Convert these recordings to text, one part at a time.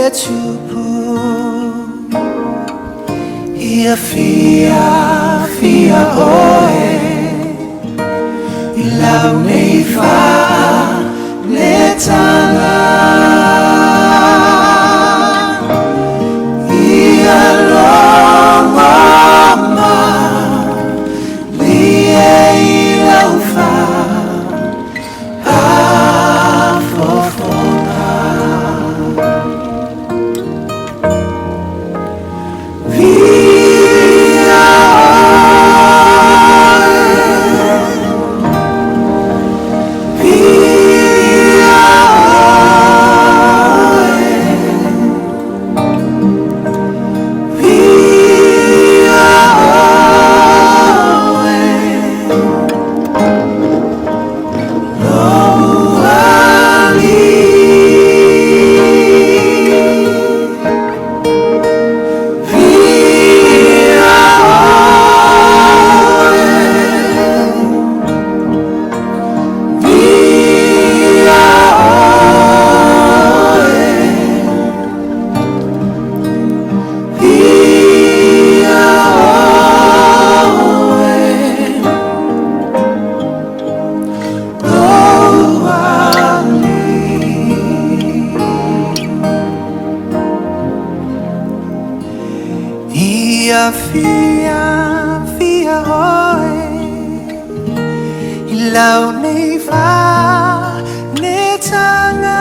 le tupu Ia fia fia oe I lau nei faaneetaga Ia logo malie i lau faafofoga Viia oe, viia oe, viia oe, lou Alii. Viia oe, viia oe, viia oe, lou Alii. Ia fia fia oe I lau nei faaneetaga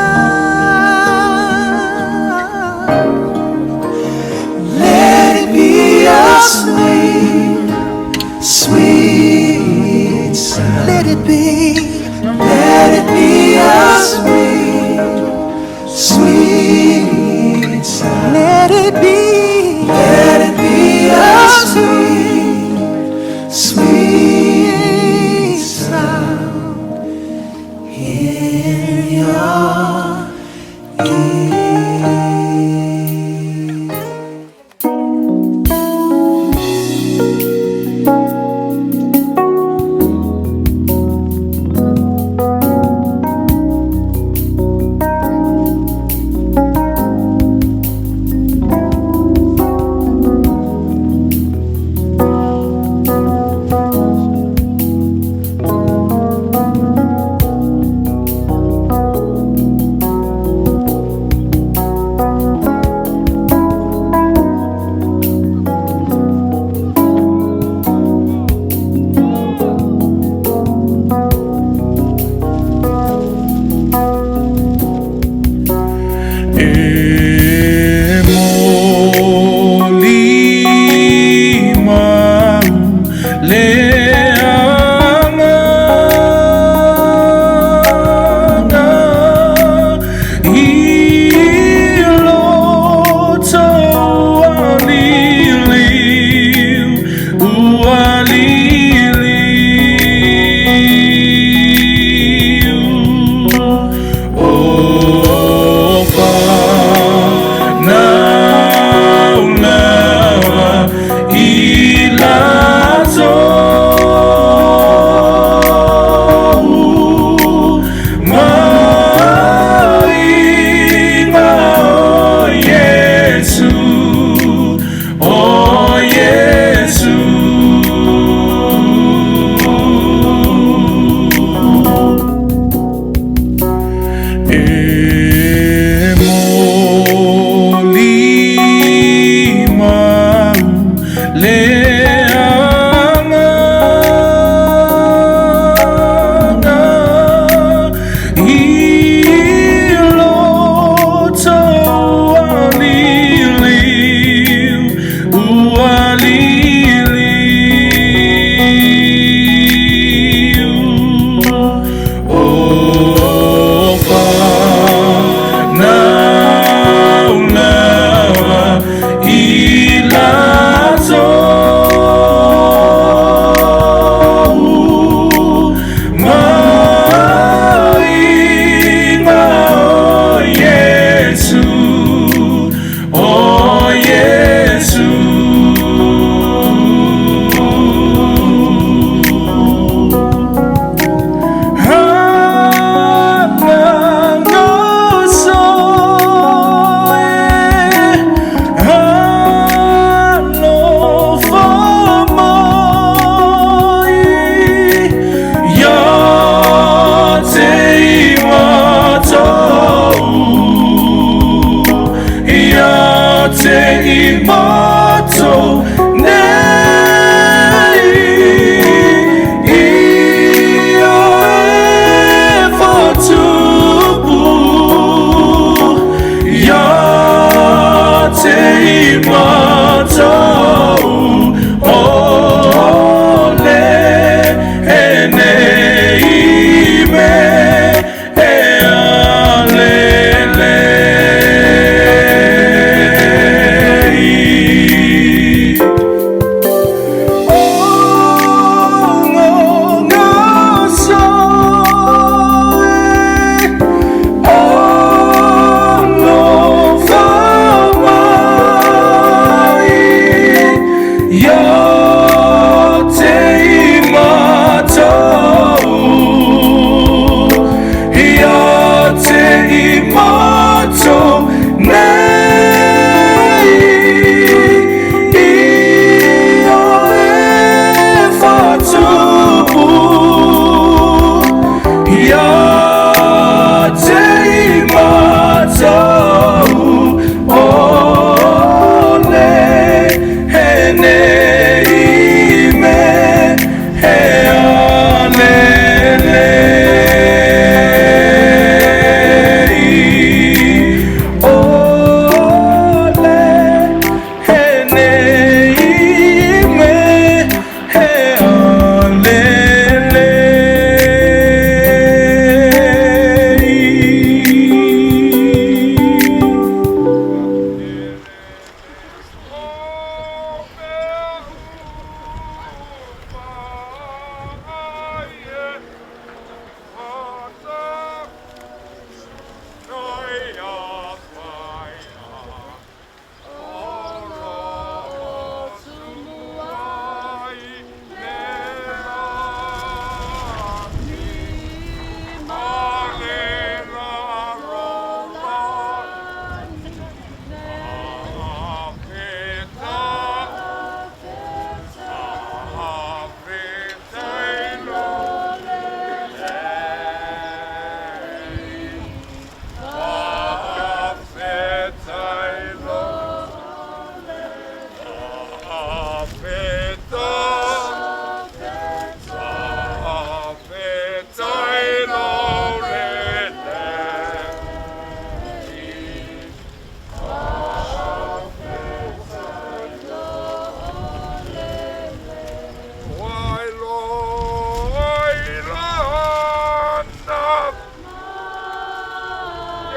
Let it be a sweet, sweet sound. Let it be, let it be a sweet, sweet sound. Let it be, let it be a sweet, sweet sound in your ear.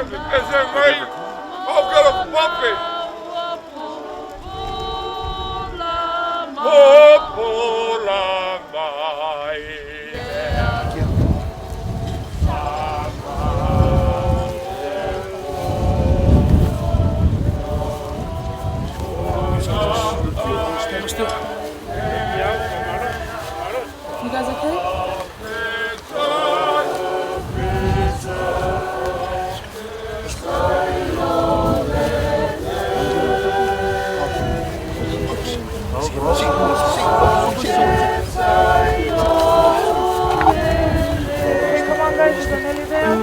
Ese mai o que pape. Popola mai. You guys okay? Come on, guys, we're nearly there.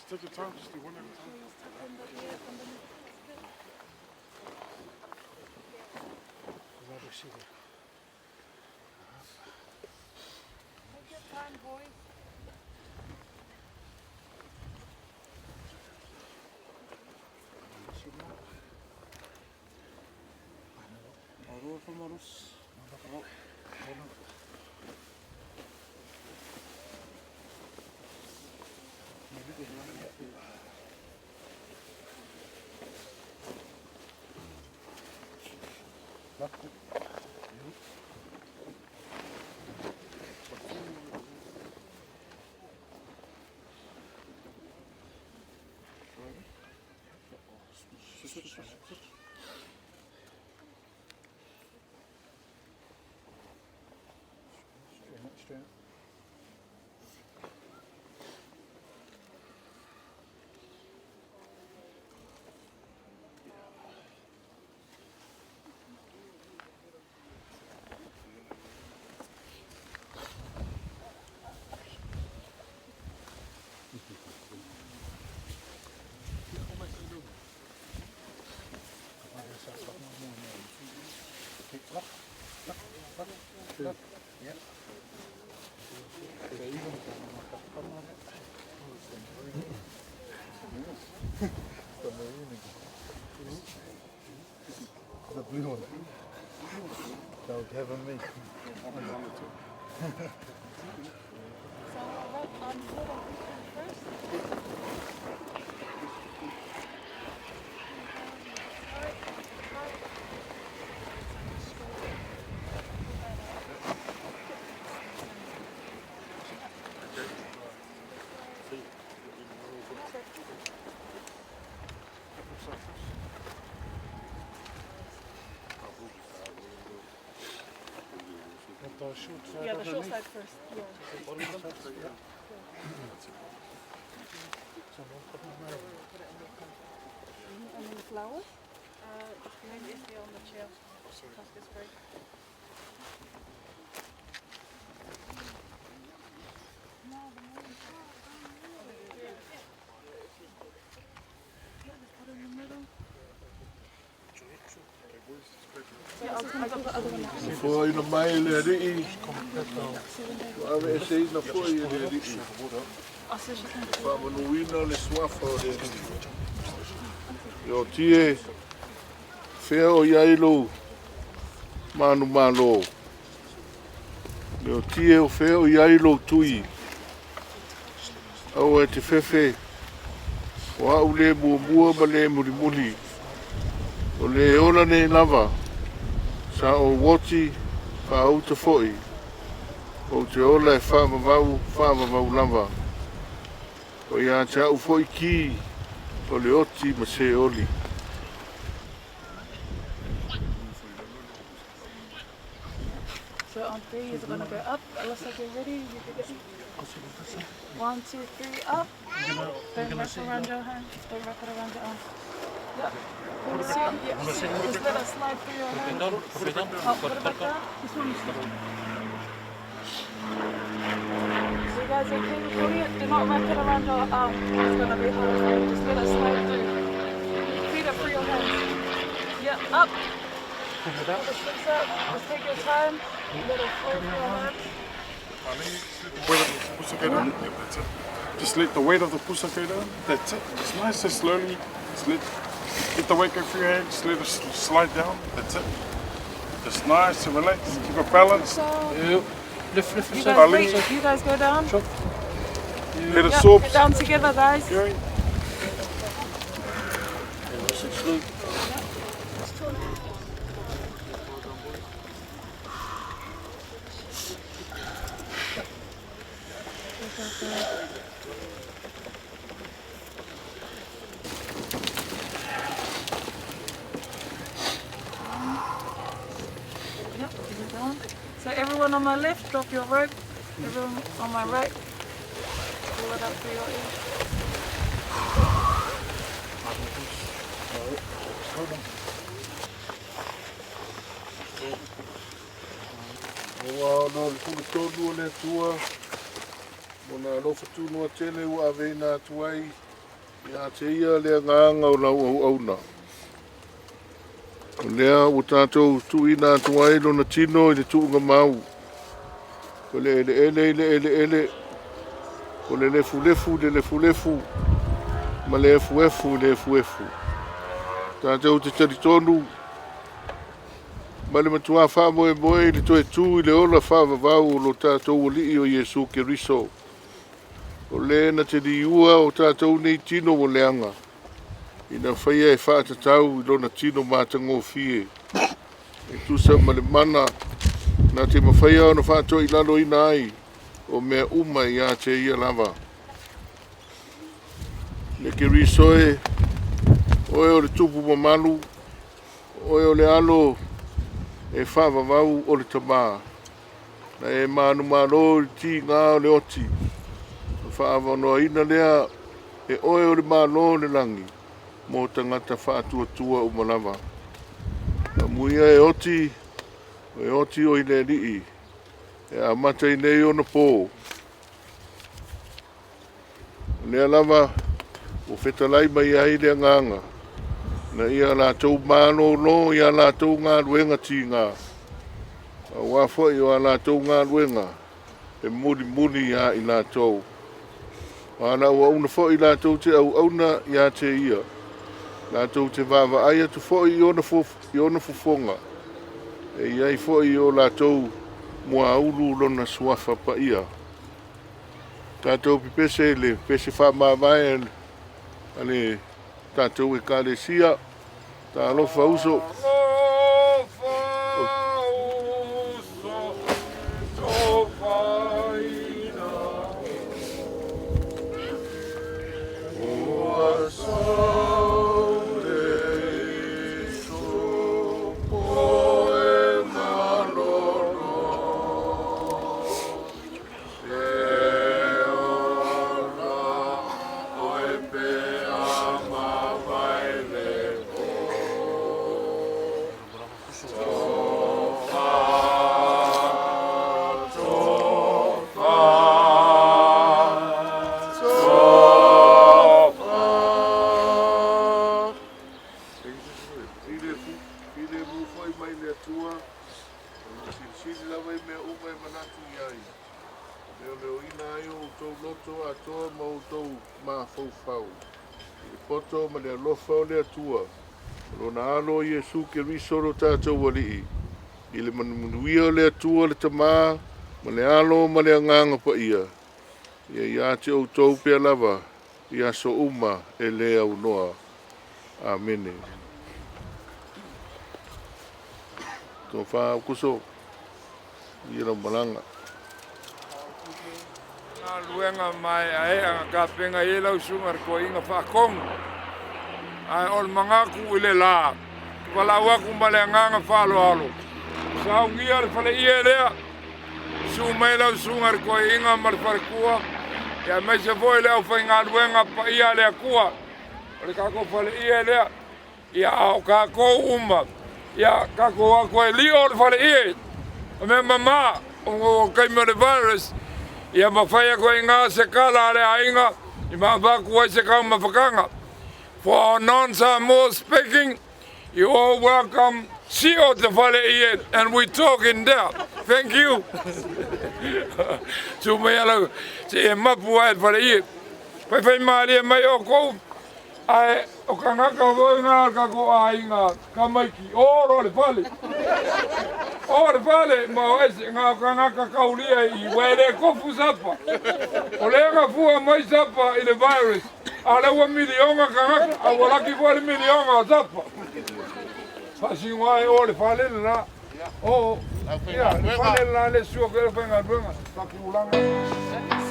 Just take your time, just do one at a time. Take your time, boys. The blue one. That would have me. So we'll wrap on little first. Yeah, the short side first. Yeah. And then the flowers? Just behind Esme on the chair. Casket's great. Foaina mai le alii, ua aveeseina foi e le Alii. Faamanuina le suafa o le Alii. E otie, fea o i ai lou manumalo. Le otie o fea o i ai lou tui. Aua e te fefe, o au le muamua ma le mulimuli. O le ola nei lava, sa ou oti faauta foi. Ou te ola e faavavau, faavavau lava. O ia te au foi ki o le oti ma Seoli. So on three, is it gonna go up? Alyssa, get ready. You can get 1, 2, 3, up. Don't wrap around your hand. Don't wrap it around your arm. Yep. Pull it out. Yep. Just let it slide through your hand. Oh, put it back down. So you guys okay with holding it? Do not wrap it around your arm. It's gonna be hard for you. Just let it slide through. Feed it through your hands. Yep, up. Pull the slips up. Just take your time. Let it flow through your hands. Weight of the pusa go down. Yep, that's it. Just let the weight of the pusa go down. That's it. Just nice and slowly. Just let the weight go through your hand. Just let it slide down. That's it. Just nice and relaxed. Keep it balanced. So Yep. Lift, lift, you lift. guys wait. You guys go down. Let it Yep, soak. get down together, guys. Going. Nice and slow. Yep, is it down? So everyone on my left, drop your rope. Everyone on my right, pull it up through your ear. Ua ona o le puletonu o le Atua, mo na alofa tunoa tele ua aveina atu ai ia te ia le agaga o lau auauna. O lea ua tatou tuuina atu ai lona tino i le tuugamau. O le eleele i le eleele, o le lefulefu i le lefulefu, ma le efuefu i le efuefu. Tatou te talitonu ma le matuā faamoemoe i le toe tu i le ola faavavau o lo tatou Alii o Iesu Keriso. O le na te liua o tatou nei tino ua leaga, ina faia e faatatau i lona tino matagofie. E tusa ma le mana na te mafaia ona faatoilaloina ai o mea uma ia te ia lava. Le Keriso e, oe o le tupu mamalu, oe o le alo e faavavau o le Tamā. Na e manumalo i le tiga o le oti. Na faaavanoaina lea e oe o le Malo o le lagi mo tagata faatuatua uma lava. Amuia e oti, o e oti o i le Alii, e amata i nei ona pō. O lea lava ua fetalai mai ai le agaga, na ia latou malōlō i a latou galuega tiga. Auā foi o a latou galuega e mulimuli iā i latou. O ana auauna foi latou te auauna iā te ia, latou te vaavaai atu foi i ona, i ona fofoga, e i ai foi i o latou muaulu lona suafa paia. Tatou pepese i le pese faamavae a le tatou Ekalesia. Talofa uso. Filemu foi mai le Atua, o lo o silisili lava i mea uma e manatu i ai, leoleoina ai o outou loto atoa ma outou mafaufau, i le poto ma le alofa o le Atua, o lona Alo o Iesu Keriso lo tatou Alii, i le manumanuia o le Atua le Tamā, ma le Alo ma le Agaga Paia, ia iā te outou pea lava i aso uma e lē aunoa. Amene. Tofa Aukuso, ia lau malaga. Galuega maeaea na tapena i ai lau susuga i le toeaina faatonu. Ae o le manatu i le la, e valaau atu ma le agaga faaaloalo, saunia le faleie lea, susu mai lau susuga i le toeaina ma le faletua, aemaise foi le aufaigaluega paia a le Atua, o le tatou faleie lea. Ia, a o tatou uma, ia tatou o atu e lio le faleie, o mea mamā, o taimi o le virus, ia mafai atu ai i se tala a le aiga, i ma avatu ai se taumafataga. For our non-Samoa speaking, you all welcome, sio te faleie, and we talk in there. Thank you. Su mai ala, se e mapu ai le faleie. Fai fai malie mai o kou, ae o kangaka foi ngā ka ko aiga tamaiti, o le fale. O le fale, ma o ese ngā kangaka kaulia i wele kofu sapa. O le nga fua mai sapa i le virus. A le ua milionga kangaka, a ua laki fua le milionga o sapa. Faasinoa e o le fale le la. O, ia, le fale le la le sua ke le whainga duenga. Takulaga.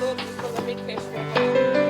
So just for the big fish.